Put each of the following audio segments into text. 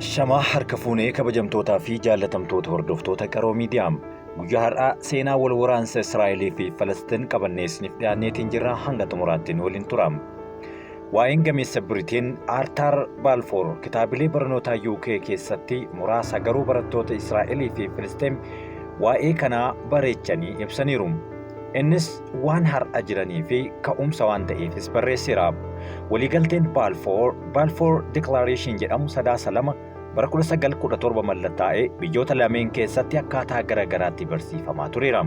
Shamaa harka fuunee kabajamtootaa fi jaallatamtoota hordoftoota Qaroo Miidiyaa. Guyyaa har'aa seenaa wal waraansa Israa'elii fi Falastiin qabannee isiniif dhiyaanneetiin jirra hanga xumuraatti nu waliin tura. Waa'een gameessa Biriteen Aartar Baalfoor kitaabilee barnootaa UK keessatti muraasa garuu barattoota Israa'elii fi Filisxeem waa'ee kanaa bareechanii ibsaniiru. Innis waan har'a jiranii fi ka'umsa waan ta'eefis barreesseera. Waliigalteen Baalfoor Balfour Declaration jedhamu Sadaasa 2 bara 1917 mallattaa'ee biyyoota lameen keessatti akkaataa gara garaatti barsiifamaa tureera.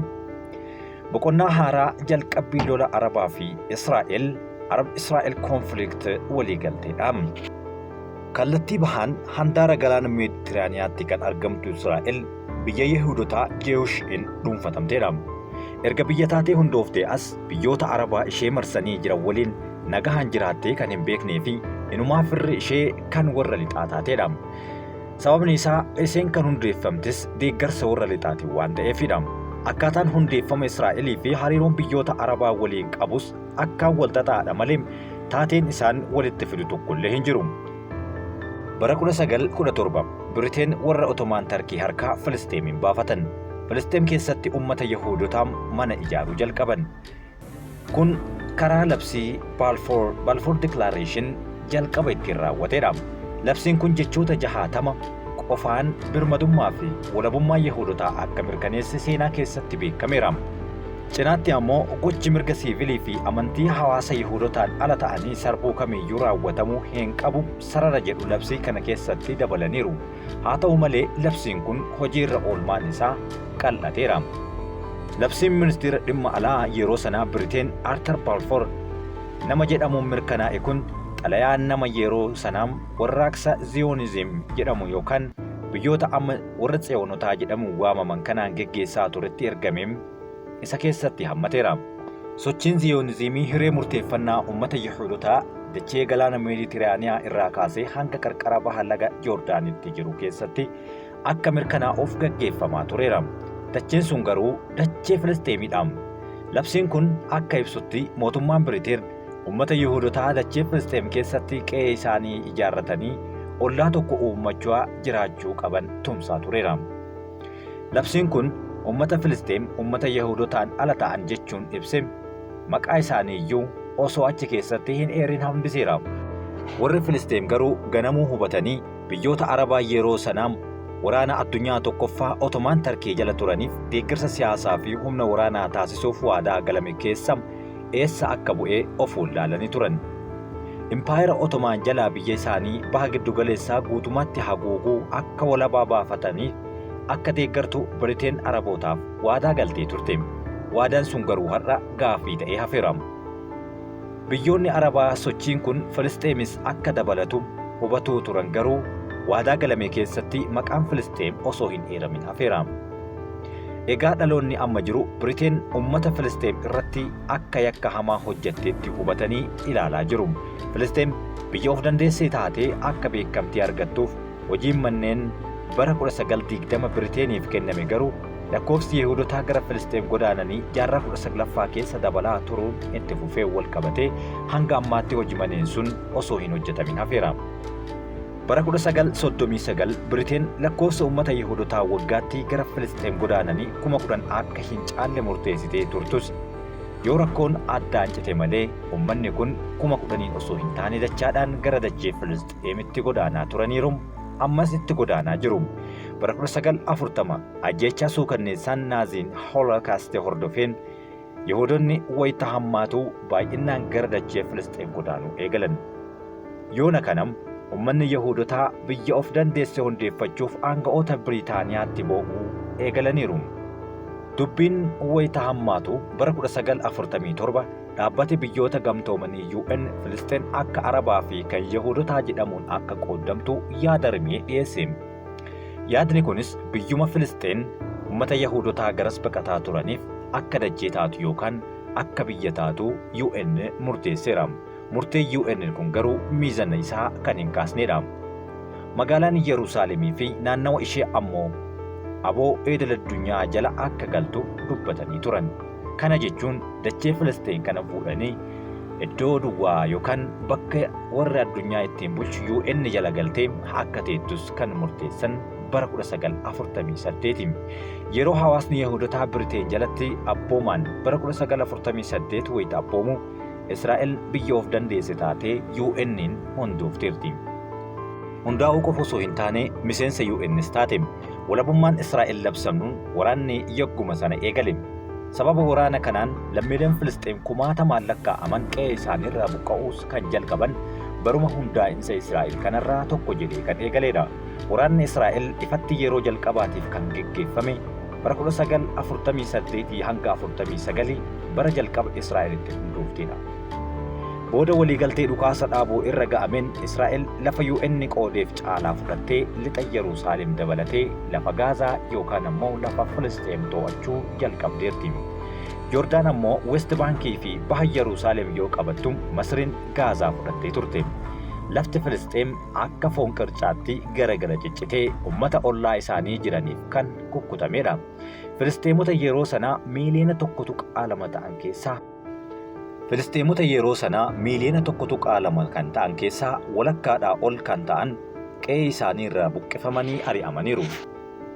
Boqonnaa haaraa jalqabbii lola Arabaa fi Israa'el Arab Israa'el Conflict waliigalteedha. Kallattii bahaan handaara galaana Meeditiraaniyaatti kan argamtu Israa'el biyya Yihuudotaa Jeewushiin dhuunfatamteedha. Erga biyya taatee hundooftee as biyyoota Arabaa ishee marsanii jiran waliin nagahaan jiraattee kan hin beeknee fi inumaa firri ishee kan warra lixaa taateedha. Sababni isaa isheen kan hundeeffamtes deeggarsa warra lixaatiin waan ta'eefidha. Akkaataan hundeeffama Israa'elii fi hariiroon biyyoota Arabaa waliin qabus akkaan wal xaxaadha malee taateen isaan walitti fidu tokkollee hin jiru. Bara 1917 Biriteen warra Otomaan Tarkii harkaa Filisxeemiin baafatan. Filisxeem keessatti ummata Yahuudotaa mana ijaaruu jalqaban. Kun karaa labsii Balfour, Balfour Declaration jalqaba ittiin raawwateedha. Labsiin kun jechoota jahaatama qofaan birmadummaa fi walabummaa Yahuudotaa akka mirkaneesse seenaa keessatti beekameera. Cinaatti ammoo gochi mirga siivilii fi amantii hawaasa Yihuudotaan ala ta'anii sarbuu kamiiyyuu raawwatamuu hin qabu sarara jedhu labsii kana keessatti dabalaniiru. Haa ta'u malee labsiin kun hojiirra oolmaan isaa qal'ateera. Labsiin ministeera dhimma alaa yeroo sanaa Biriteen Arthur Balfour nama jedhamuun mirkanaa'e kun xalayaa nama yeroo sanaa warraaqsa Ziyoonizim jedhamu yookaan biyyoota amma warra Tsiyoonotaa jedhamuun waamaman kanaan geggeessaa turetti ergameen isa keessatti hammateera. Sochiin Ziyoonizimii hiree murteeffannaa uummata Yihuudotaa dachee galaana Meeditiraaniyaa irraa kaasee hanga qarqara baha laga Joordaanitti jiru keessatti akka mirkanaa'uuf gaggeeffamaa tureera. Dacheen sun garuu dachee Filisxeemidha. Labsiin kun akka ibsutti mootummaan Biriteen uummata Yihuudotaa dachee Filisxeem keessatti qe'ee isaanii ijaarratanii ollaa tokko uummachaa jiraachuu qaban tumsaa tureera. Labsiin kun uummata Filisxeem uummata Yihuudotaan ala ta'an jechuun ibse maqaa isaanii iyyuu osoo achi keessatti hin eerin hambiseera. Warri Filisxeem garuu ganamuu hubatanii biyyoota Arabaa yeroo sanaa waraana addunyaa tokkoffaa Otomaan Tarkii jala turaniif deeggarsa siyaasaa fi humna waraanaa taasisuuf waadaa galame keessa eessa akka bu'ee of wallaalanii turan. Impaayera Otomaan jalaa biyya isaanii baha giddugaleessaa guutummaatti haguuguu akka walabaa baafatanii akka deeggartu Biriteen Arabootaaf waadaa galtee turte. Waadaan sun garuu har'a gaaffii ta'ee hafeera. Biyyoonni Arabaa sochiin kun Filisxeemis akka dabalatu hubatuu turan garuu waadaa galame keessatti maqaan Filisxeem osoo hin eeramin hafeera. Egaa dhaloonni amma jiru Biriteen uummata Filisxeem irratti akka yakka hamaa hojjetteetti hubatanii ilaalaa jiru. Filisxeem biyya of dandeessee taatee akka beekamtii argattuuf hojiin manneen bara 1920 Biriteeniif kenname garuu lakkoofsi Yihuudotaa gara Filisxeem godaananii jaarraa 19ffaa keessa dabalaa turuun itti fufee wal qabatee hanga ammaatti hojii manneen sun osoo hin hojjetamin hafeera. Bara 1939 Biriteen lakkoofsa uummata Yihuudotaa waggaatti gara Filisxeem godaananii 10,000 akka hin caalle murteessitee turtus yoo rakkoon addaan cite malee uummanni kun 10,000 osoo hin taane dachaadhaan gara dachee Filisxeemitti godaanaa turaniiru. Ammas itti godaanaa jiru. Bara 1940 ajjeechaa suukanneessaan Naaziin Holokaast hordofeen Yihuudonni wayita hammaatuu baay'inaan gara dachee Filisxeem godaanuu eegalan. Yoona kanam uummanni Yihuudotaa biyya of dandeesse hundeeffachuuf aanga'oota Biriitaaniyaatti boo'uu eegalaniiru. Dubbiin wayita hammaatu bara 1947 dhaabbati biyyoota gamtoomanii UN Filisxeen akka Arabaa fi kan Yihuudotaa jedhamuun akka qooddamtu yaada rimee dhiyeesse. Yaadni kunis biyyuma Filisxeen uummata Yihuudotaa garas baqataa turaniif akka dachee taatu yookaan akka biyya taatu UN murteesseera. Murtee UN kun garuu miizana isaa kan hin kaasnedha. Magaalaan Yerusaalemii fi naannawa ishee ammoo aboo idil addunyaa jala akka galtu dubbatanii turan. Kana jechuun dachee Filisxeen kana fuudhanii Iddoo duwwaa yookaan bakka warri addunyaa ittiin bulchu UN jala galtee akka teettus kan murteessan bara 1948. Yeroo hawaasni Yahudotaa Biriteen jalatti abboomaan bara 1948 wayita abboomu, Israa'el biyya of dandeesse taatee UN'n hundoofteerti. Hundaa'uu qofa osoo hin taane miseensa UNs taate. Walabummaan Israa'el labsamuun waraanni yagguma sana eegale. Sababa waraana kanaan lammiileen Filisxeem kumaatamaan lakkaa'aman qe'ee isaaniirraa buqqa'uus kan jalqaban baruma hundaa'insa Israa'el kanarraa tokko jedhee kan eegaleedha. Waraanni Israa'el ifatti yeroo jalqabaatiif kan geggeeffame bara 1948 hanga 49, bara jalqaba Israa'elitti hundoofteedha. Booda waliigaltee dhukaasa dhaabuu irra ga'ameen Israa'el lafa UN qoodeef caalaa fudhattee lixa Yerusaalem dabalatee lafa Gaazaa yookaan ammoo lafa Filisxeem to'achuu jalqabdeerti. Joordaan ammoo West Baankii fi baha Yerusaalem yoo qabattu, Masriin Gaazaa fudhattee turte. Lafti Filisxeem akka foon qircaatti gara gara ciccitee uummata ollaa isaanii jiraniif kan kukkutamedha. Filisxeemota yeroo sanaa miiliyoona 1.2 ta'an keessaa Filisxeemota yeroo sanaa miiliyoona 1.2 kan ta'an keessaa walakkaadhaa ol kan ta'an qe'ee isaanii irraa buqqifamanii ari'amaniiru.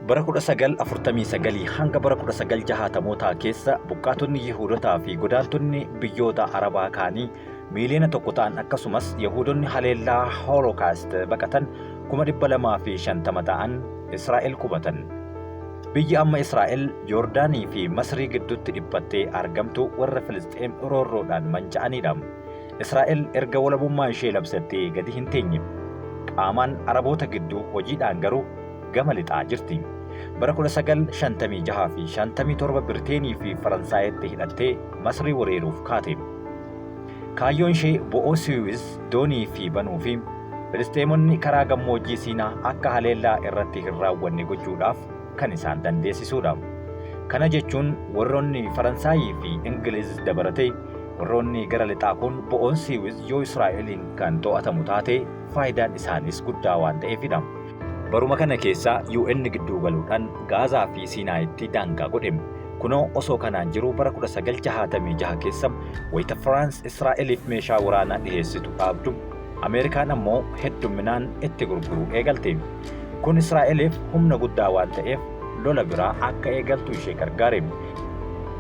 Bara 1949 hanga bara 1960mootaa keessa buqqaatonni Yihuudotaa fi godaantonni biyyoota Arabaa kaanii miiliyoona 1 ta'an, akkasumas Yihuudonni haleellaa Holokaast baqatan 250,000 ta'an Israa'el qubatan. Biyyi amma Israa'el Joordaanii fi Masrii gidduutti dhiphattee argamtu warra Filisxeem roorroodhaan manca'anidha. Israa'el erga walabummaa ishee labsattee gadi hin teenye. Qaamaan Araboota gidduu, hojiidhaan garuu gama lixaa jirti. Bara 1956 fi 57 Birteenii fi Faransaayitti hidhattee Masrii weeraruuf kaate. Kaayyoon ishee bo'oo Siwiz doonii fi banuu fi Filisxeemonni karaa gammoojjii Siinaa akka haleellaa irratti hin raawwanne gochuudhaaf kan isaan dandeessisuudha. Kana jechuun warroonni Faransaayii fi Ingiliz dabalatee warroonni gara lixaa kun bo'oon Siwiz yoo Israa'eliin kan to'atamu taate faayidaan isaanis guddaa waan ta'eefidha. Baruma kana keessa UN gidduu galuudhaan Gaazaa fi Siinaayitti daangaa godhe. Kunoo osoo kanaan jiru bara 1966 keessa wayita Firaans Israa'eliif meeshaa waraanaa dhiheessitu dhaabdu, Ameerikaan ammoo heddumminaan itti gurguruu eegalte. Kun Israa'eliif humna guddaa waan ta'eef lola biraa akka eegaltu ishee gargaare.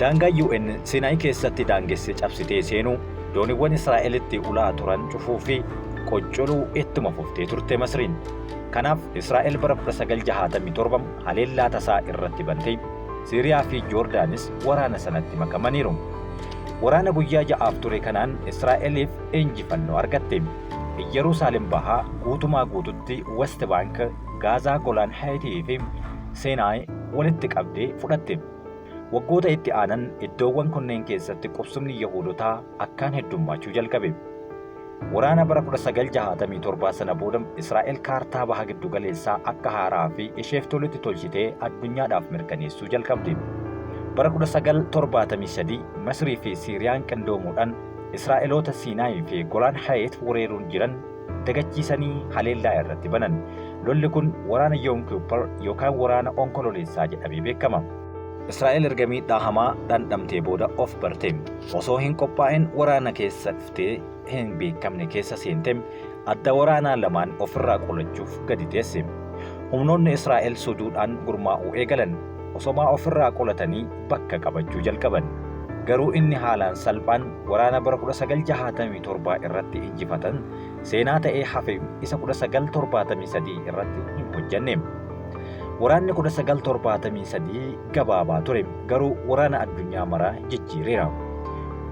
Daangaa UN Siinaay keessatti daangesse cabsitee seenuu, dooniiwwan Israa'elitti ulaa turan cufuu fi qoccoluu ittuma fuftee turte Masriin. Kanaaf Israa'el bara 1967 haleellaa tasaa irratti bantee Siiriyaa fi Joordaanis waraana sanatti makamaniiru. Waraana guyyaa 6f ture kanaan Israa'eliif injifannoo argatte. Yerusaalem bahaa guutumaa guututti, West Bank, Gaazaa, Golaan Haayitii fi Seenaay walitti qabdee fudhatte. Waggoota itti aanan iddoowwan kunneen keessatti qubsumni Yahudotaa akkaan heddummaachuu jalqabe. Waraana bara 1967 sana booda Israa'el kaartaa baha giddu galeessaa akka haaraa fi isheef tolutti tolchitee addunyaadhaaf mirkaneessuu jalqabde. Bara 1973 Masrii fi Siiriyaan qindoomuudhaan Israa'eloota Siinaay fi Golaan Hayeet weeraruun jiran dagachiisanii haleellaa irratti banan. Lolli kun waraana Yoom Kippur yookaan waraana Onkololeessaa jedhamee beekama. Israa'el erga miidhaa hamaa dhandhamtee booda of barte. Osoo hin qophaa'in waraana keessa dhuftee hin beekamne keessa seente, adda waraanaa lamaan ofirraa qolachuuf gadi teesse. Humnoonni Israa'el suduudhaan gurmaa'uu eegalan. Osomaa ofirraa qolatanii bakka qabachuu jalqaban. Garuu inni haalaan salphaan waraana bara 1967 irratti injifatan seenaa ta'ee hafe isa 1973 irratti hin hojjanne. Waraanni 1973 gabaabaa ture, garuu waraana addunyaa maraa jijjiireera.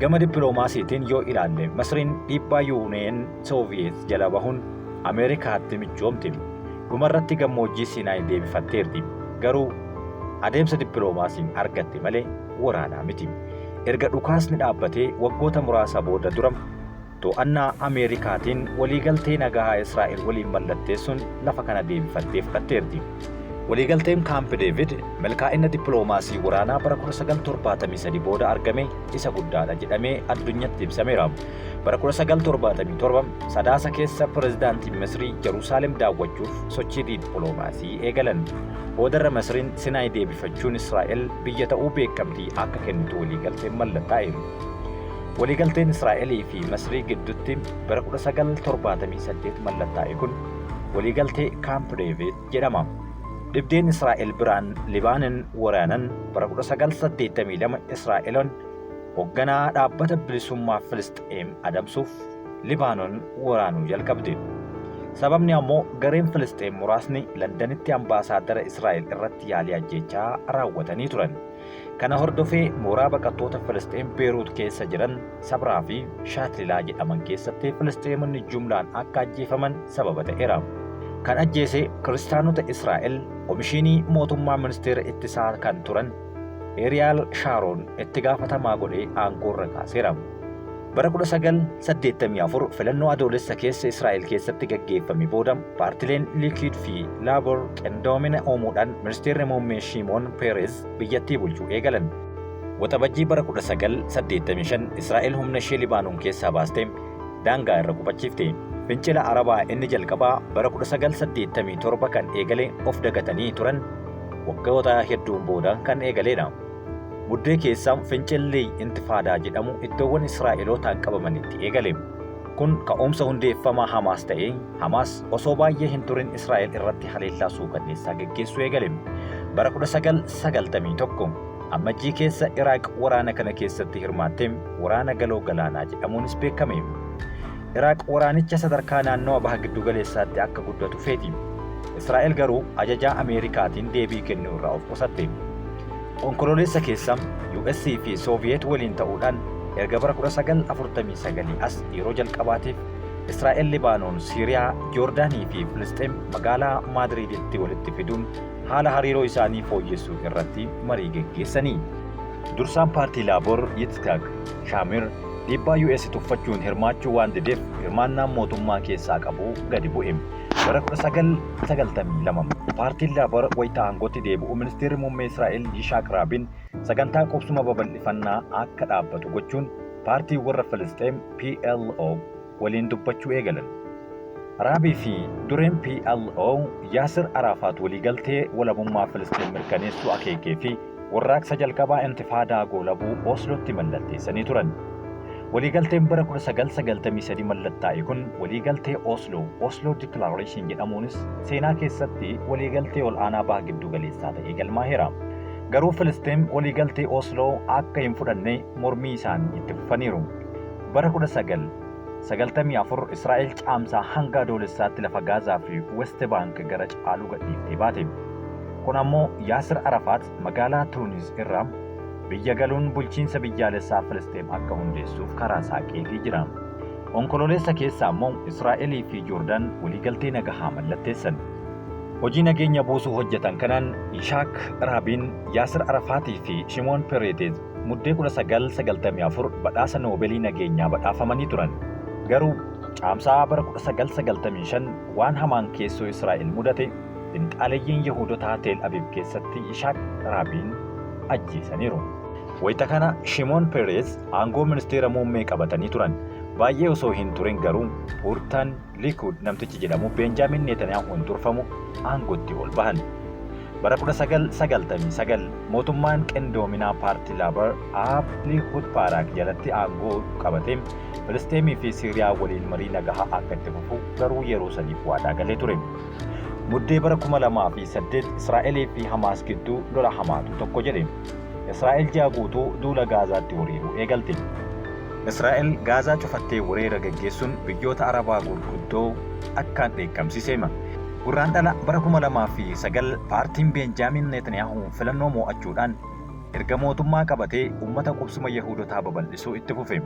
Gama dippiloomaasiitiin yoo ilaalle, Masriin dhiibbaa Yuuniyeen Sooviyeet jala bahuun Ameerikaatti michoomte. Dhumarratti gammoojjii Siinaay deebifatteerti. Garuu adeemsa dippiloomaasiin argatte malee waraanaa miti. Erga dhukaasni dhaabbatee waggoota muraasa booda dura to'annaa Ameerikaatiin waliigaltee nagaa Israa'el waliin mallatteessuun lafa kana deebifattee fudhatteerti. Waliigalteen Kaamp Deevid milkaa'ina dippiloomaasii waraanaa bara 1973 booda argame isa guddaadha jedhamee addunyatti ibsameera. Bara 1977 Sadaasa keessa pirezidaantiin Misrii Yerusaalem daawwachuuf sochii dippiloomaasii eegalan. Boodarra Misriin Sinaay deebifachuun Israa'el biyya ta'uu beekamtii akka kennitu waliigalteen mallattaa'e. Waliigalteen Israa'elii fi Masrii gidduutti bara 1978 mallattaa'e kun waliigaltee Kaamp Deevid jedhama. Dhibdeen Israa'el biraan Libaanon waraanan bara 1982 Israa'eloon hoogganaa dhaabbata bilisummaa Filisxeem adamsuuf Libaanon waraanuu jalqabde. Sababni ammoo gareen Filisxeem muraasni Londanitti ambaasaaddara Israa'el irratti yaalii ajjeechaa raawwatanii turan. Kana hordofee mooraa baqattoota Filisxeem Beeruut keessa jiran Sabraa fi Shaatilaa jedhaman keessatti Filisxeemonni jumlaan akka ajjeefaman sababa ta'eera. Kan ajjeese kiristaanota Israa'el komishinii mootummaa ministeera ittisaa kan turan Eeriyaal Shaaroon itti gaafatamaa godhee aangoorra kaaseera. Bara 1984 filannoo adoolessa keessa Israa'el keessatti gaggeeffame booda paartileen Liikid fi Laaboor qindoomina uumuudhaan ministeerri muummee Shimoon Peerez biyyattii bulchuu eegalan. Waxabajjii bara 1985 Israa'el humna ishee Libaanoon keessaa baastee daangaa irra qubachiifte. Fincila Arabaa inni jalqabaa bara 1987 kan eegale of dagatanii turan waggoota hedduun booda kan eegaledha. Muddee keessaa fincilli intifaadaa jedhamu iddoowwan Israa'elootaan qabamanitti eegale. Kun ka'umsa hundeeffamaa Hamaas ta'ee Hamaas osoo baay'ee hin turin Israa'el irratti haleellaa suukanneessaa geggeessuu eegale. Bara 1991 Ammajjii keessa Iraaq waraana kana keessatti hirmaattee waraana galoo galaanaa jedhamuunis beekame. Iraaq waraanicha sadarkaa naannoo baha giddugaleessaatti akka guddatu feeti. Israa'el garuu ajajaa Ameerikaatiin deebii kennuu irraa of qusatte. Onkololeessa keessa US fi Sooviyeet waliin ta'uudhaan erga bara 1949 as yeroo jalqabaatiif Israa'el, Libaanoon, Siiriyaa, Joordaanii fi Filisxeem magaalaa Maadriiditti walitti fiduun haala hariiroo isaanii fooyyessuu irratti marii geggeessanii. Dursaan paartii Laaboor Yitzhak Shaamir dhiibbaa US tuffachuun hirmaachuu waan dideef hirmaannaan mootummaa keessaa qabu gadi bu'e. Bara 1992 paartiin Laaboor wayita aangootti deebi'u ministeerri muummee Israa'el Yishaaq Raabiin sagantaa qubsuma babal'ifannaa akka dhaabbatu gochuun paartii warra Filisxeem PLO waliin dubbachuu eegalan. Raabii fi dureen PLO Yaasir Araafaat waliigaltee walabummaa Filisxeem mirkaneessuu akeekee fi warraaqsa jalqabaa intifaadaa goolabuu Oslootti mallatteessanii turan. Waliigalteen bara 1993 mallattaa'e kun waliigaltee Oslo, Oslo Declaration jedhamuunis seenaa keessatti waliigaltee ol'aanaa baha giddu galeessaa ta'ee galmaa'eera. Garuu Filisxeem waliigaltee Oslo akka hin fudhanne mormii isaanii itti fufaniiru. Bara 1994 Israa'el caamsaa hanga adoolessaatti lafa Gaazaa fi West Bank gara caaluu gadhiiftee baate. Kun ammoo Yaasir Arafaat magaalaa Tuunis irraa biyya galuun bulchiinsa biyyaalessaa Filisxeem akka hundeessuuf karaa saaqeefii jira. Onkololeessa keessa ammoo Israa'elii fi Joordaan waliigaltee nagahaa mallatteessan. Hojii nageenya buusuu hojjetan kanaan Yishaak Raabiin, Yaasir Arafaatii fi Shimoon Pereetez muddee 1994 badhaasa Noobeelii nageenyaa badhaafamanii turan. Garuu caamsaa bara 1995 waan hamaan keessoo Israa'el mudate finxaaleyyiin Yihuudotaa Teel Aviv keessatti Yishaak Raabiin ajjeesaniiru. Wayita kana Shimoon Pereez aangoo ministeera muummee qabatanii turan. Baay'ee osoo hin turin garuu Puurtaan Likud namtichi jedhamu Beenjaamin Netaniyaahuun durfamu aangootti ol bahan. Bara 1999 mootummaan qindoominaa paartii Laabar Aab Likud Baaraak jalatti aangoo qabatee Filisxeemii fi Siiriyaa waliin marii nagahaa akka itti fufu garuu yeroo saniif waadaa galee ture. Muddee bara 2008 Israa'elii fi Hamaas gidduu lola hamaatu tokko jedhe. Israa'el ji'a guutuu duula Gaazaatti weeraruu eegalte. Israa'el Gaazaa cufattee weerara gaggeessuun biyyoota Arabaa gurguddoo akkaan dheekkamsiiseema. Gurraandhala bara 2009 paartiin Beenjaamin Netanyaahuu filannoo mo'achuudhaan erga mootummaa qabatee uummata qubsuma Yihuudotaa babal'isuu itti fufe.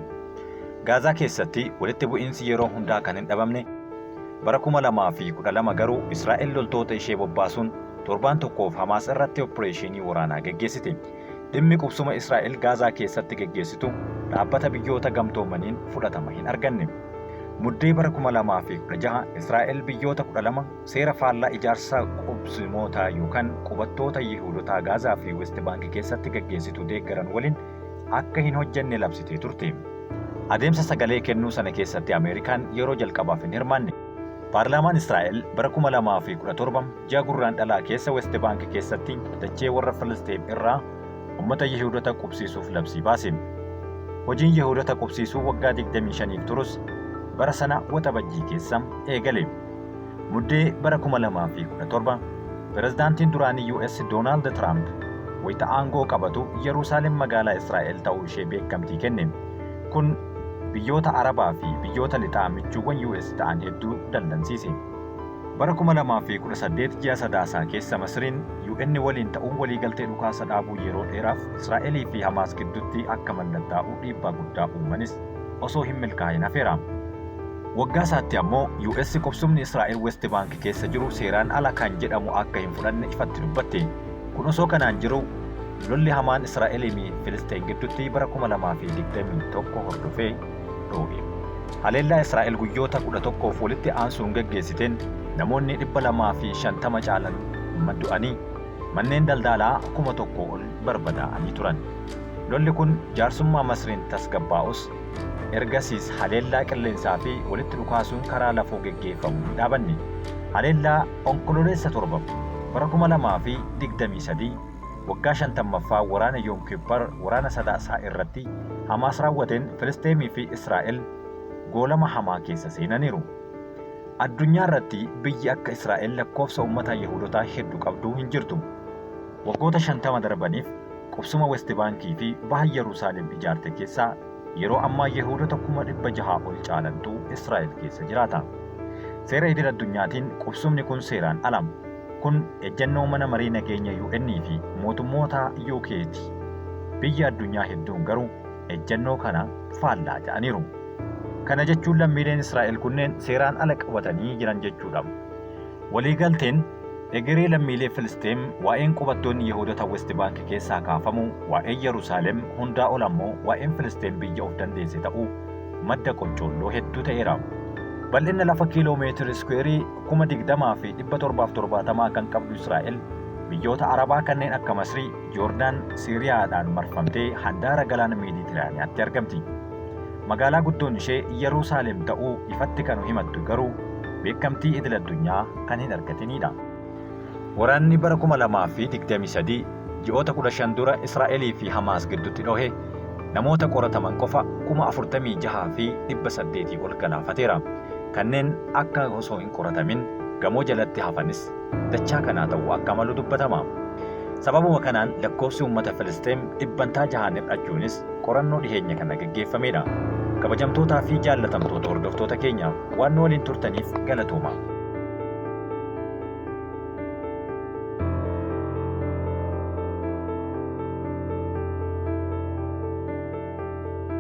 Gaazaa keessatti walitti bu'iinsi yeroo hundaa kan hin dhabamne bara 2012 garuu Israa'el loltoota ishee bobbaasuun torbaan tokkoof Hamaas irratti opereeshinii waraanaa geggeessite. Dhimmi qubsuma Israa'el Gaazaa keessatti geggeessitu dhaabbata biyyoota gamtoomaniin fudhatama hin arganne. Muddee bara 2016 Israa'el biyyoota 12 seera faallaa ijaarsa qubsumootaa yookaan qubattoota Yihuudotaa Gaazaa fi West Baank keessatti geggeessitu deeggaran waliin akka hin hojjenne labsitee turte. Adeemsa sagalee kennuu sana keessatti Ameerikaan yeroo jalqabaaf hin hirmaanne. Paarlaamaan Israa'el bara 2017 ji'a gurraandhalaa keessa West Baank keessatti dachee warra Filisxeem irraa uummata Yihuudota qubsiisuuf labsii baase. Hojiin Yihuudota qubsiisuu waggaa 25f turus bara sana Waxabajjii keessa eegale. Muddee bara 2017 Pirezidaantiin duraanii US Doonaald Tiraamp wayita aangoo qabatu Yerusaalem magaalaa Israa'el ta'uu ishee beekamtii kenne. Kun biyyoota Arabaa fi biyyoota lixaa michuuwwan US ta'an hedduu dallansiise. Bara 2018 ji'a Sadaasaa keessa Masriin UN waliin ta'uun waliigaltee dhukaasa dhaabuu yeroo dheeraaf Israa'elii fi Hamaas gidduutti akka mallattaa'u dhiibbaa guddaa uumanis osoo hin milkaa'in hafeera. Waggaa isaatti ammoo US qubsumni Israa'el West Bank keessa jiru seeraan ala kan jedhamu akka hin fudhanne ifatti dubbatte. Kun osoo kanaan jiru lolli hamaan Israa'elii fi Filisteen gidduutti bara 2021 hordofee dho'e. Haleellaa Israa'el guyyoota 11f walitti aansuun geggeessiteen namoonni 250 caalan du'anii manneen daldalaa 1000 ol barbadaa'anii turan. Lolli kun jaarsummaa Masriin tasgabbaa'us ergasiis haleellaa qilleensaa fi walitti dhukaasuun karaa lafoo geggeeffamu hin dhaabanne. Haleellaa Onkololeessa 7 bara 2023 waggaa 50ffaa waraana Yoom Kippur waraana Sadaasaa irratti Hamaas raawwateen Filisxeemii fi Israa'el goolama hamaa keessa seenaniiru. Addunyaa irratti biyyi akka Israa'el lakkoofsa uummata Yihuudotaa hedduu qabdu hin jirtu. Waggoota 50 darbaniif qubsuma West Baankii fi baha Yerusaalem ijaarte keessaa yeroo ammaa Yihuudota 600,000 ol caalantu Israa'el keessa jiraata. Seera idil addunyaatiin qubsumni kun seeraan ala. Kun ejjennoo mana marii nageenya UN fi mootummoota UK'ti. Biyya addunyaa hedduun garuu ejjennoo kana faallaa jedhaniiru. Kana jechuun lammiileen Israa'el kunneen seeraan ala qabatanii jiran jechuudha. Waliigalteen egeree lammiilee Filisxeem, waa'een qubattoonni Yihuudota West Bank keessaa kaafamu, waa'een Yerusaalem, hundaa ol ammoo waa'een Filisxeem biyya of dandeesse ta'uu madda qoccoolloo hedduu ta'eera. Bal'ina lafa kiiloo meetira iskuweerii 20,770 kan qabdu Israa'el biyyoota Arabaa kanneen akka Masrii, Joordaan, Siiriyaadhaan marfamtee handaara galaana Meeditiraaniyaatti argamti. Magaalaa guddoon ishee Yerusaalem ta'uu ifatti kan himattu garuu beekamtii idil addunyaa kan hin argatinidha. Waraanni bara 2023 ji'oota 15 dura Israa'elii fi Hamaas gidduutti dhohe namoota qorataman qofa 46,800 ol galaafateera. Kanneen akka osoo hin qoratamin gamoo jalatti hafanis dachaa kanaa ta'uu akka malu dubbatama. Sababuma kanaan lakkoofsi uummata Filisxeem 6% hir'achuunis qorannoo dhiheenya kana geggeeffamedha. Kabajamtootaa fi jaallatamtoota hordoftoota keenya waan nu waliin turtaniif galatooma.